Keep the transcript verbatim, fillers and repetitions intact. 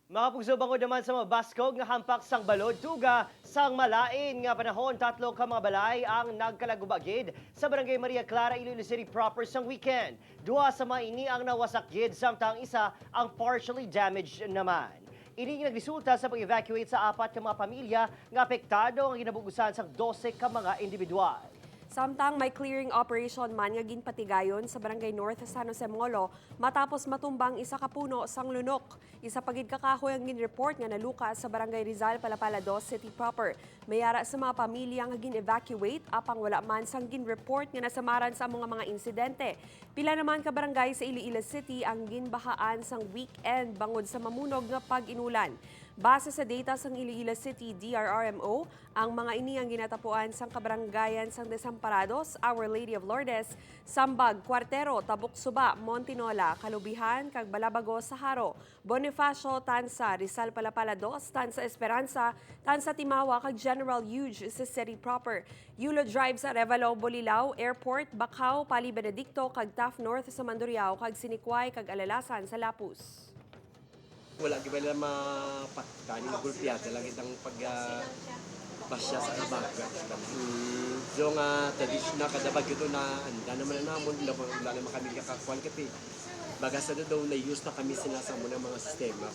Mga pugso, bangod naman sa mabaskog nga hampak sang balod, tuga sang malain nga panahon, tatlo ka mga balay ang nagkalaguba gid sa Barangay Maria Clara, Iloilo City proper sang weekend. Duha sa mga ini ang nawasak gid, samtang isa ang partially damaged naman. Ini nagresulta sa pag-evacuate sa apat ka mga pamilya nga apektado nga ginabugusan sang dose ka mga individual. Samtang may clearing operation man nga ginpatigayon sa Barangay North San Jose Molo matapos matumbang isa ka puno sang lunok. Isa pa gid ka kahoy ang gin-report nga naluka sa Barangay Rizal, Palapala dos City proper. May ara sa mga pamilya nga gin-evacuate, apang wala man sang gin-report nga nasamaran sa amo nga mga insidente. Pila naman ka barangay sa Iloilo City ang ginbahaan sang weekend bangod sa mamunog nga pag-inulan. Base sa data sang Iloilo City D R R M O, ang mga ini ang ginatapuan sang kabarangayan sang Desamparados, Our Lady of Lourdes, Sambag, Cuartero, Tabuk Suba, Montinola, Calubihan, kag Balabago sa Jaro, Bonifacio, Tanza, Rizal Palapala dos, Tanza Esperanza, Tanza Timawa, kag General Huge sa city proper. Yulo Drive sa Arevalo, Bulilao, Airport, Bacau, Pali Benedicto, kag Taft North sa Mandurriao, kag Sinicuay, kag Alalasan sa Lapuz. Wala gid nila mapatkan, gulpiada lang gid ang pag, ah, basya sa habagat. Mm. So nga, traditional, kada bagyo to na, anda naman na namon, wala, wala naman kami kakakuan, kasi baga sa daw, na-use na kami sila sa muna mga sistema.